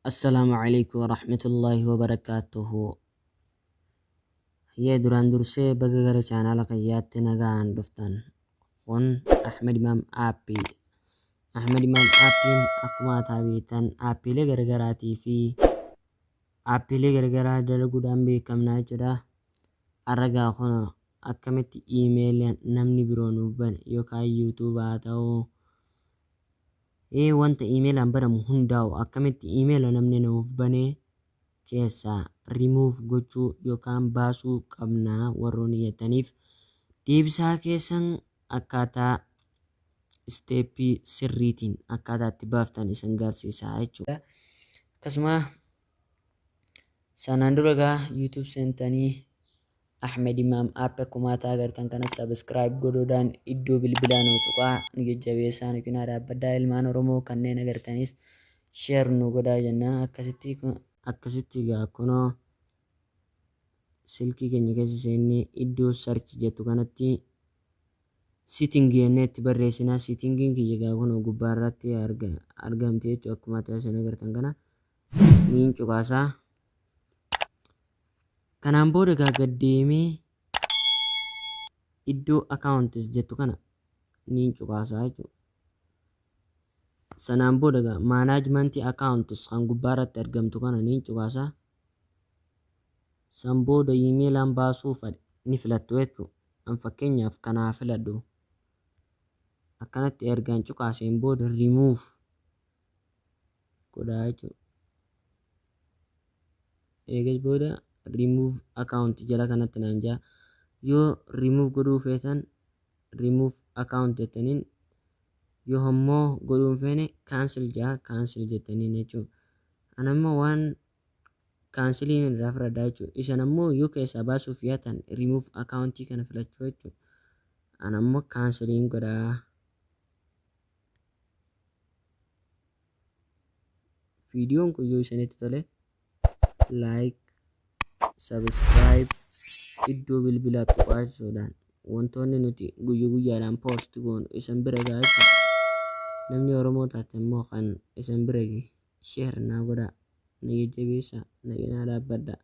Assalaamu alaikum warahmatullaahi wabarakaatuhu. Hayyee, duraan dursee baga gara chaanaala kiyyaatti nagaan dhuftan. Kun Ahmed Imaam Aappii. Ahmed Imaam Aappiin akkuma ataa beektan aappiilee garaagaraatii fi aappiilee garaagaraa dalaguudhaan beekamna jechuudha. Har'a gaa kun akkamitti iimeela namni biroo nuuf bane yookaan YouTube haa ta'u, wanta iimeelaan banamu hundaa'u, akkamitti iimeela namni nuuf bane keessaa remove gochuu yookaan baasuu qabna warroonni jettaniif, deebisaa keessan akkaataa isteeppii sirriitiin akkaataa itti baaftan isin garsiisaa jechuudha. Akkasuma sanaan dura gaa YouTube seentanii Ahmed Imaam App akkuma agartan kana subscribe godhuudhaan iddoo bilbilaa nu tuqaa, nu jajjabeessaa, nu cinaa dhaabbadhaa. Ilmaan Oromoo kanneen agartanis share nu godhaa jenna. Akkasitti egaa kunoo silkii keenya keessa seennee iddoo search jettu kanatti setting jennee itti barreessina. Settingiin kiyya egaa kunoo gubbaa irratti argamti jechuudha. Akkuma isin agartan kana niin cuqaasaa. Kanaan booda egaa gad deemee iddoo accounts jettu kana niin cuqaasaa jechuudha. Sanaan booda egaa management accounts kan gubbaa irratti argamtu kana niin cuqaasaa. San booda iimeelaan baasuu fedhe ni filattu jechuudha. An fakkeenyaaf kanaa filadhu. Akkanatti ergaan cuqaaseen booda remove godhaa jechuudha. Eegas booda remove account jala kanatti naan jaa. Yoo remove godhuu feetan remove account jettaniin, yoo ammoo godhuu hin feene cancel jaa, cancel jettaniin jechuudha. An ammoo waan cancelii irraa filadhaa jechuudha. Isan ammoo yoo keessaa baasuuf yaatan remove accountii kana filachuu jechuudha. An ammoo canceliin godhaa. Viidiyoon kun yoo isinitti tole like, subscribe, iddoo bilbilaa tuqaasuudhaan wantoonni nuti guyya guyyaadhaan post goonu isin bira gahaa jechuudha. Namni Oromoo taate immoo kan isin bira gahe share naa godhaa, na jajjabeessaa, na cinaa dhaabbadhaa.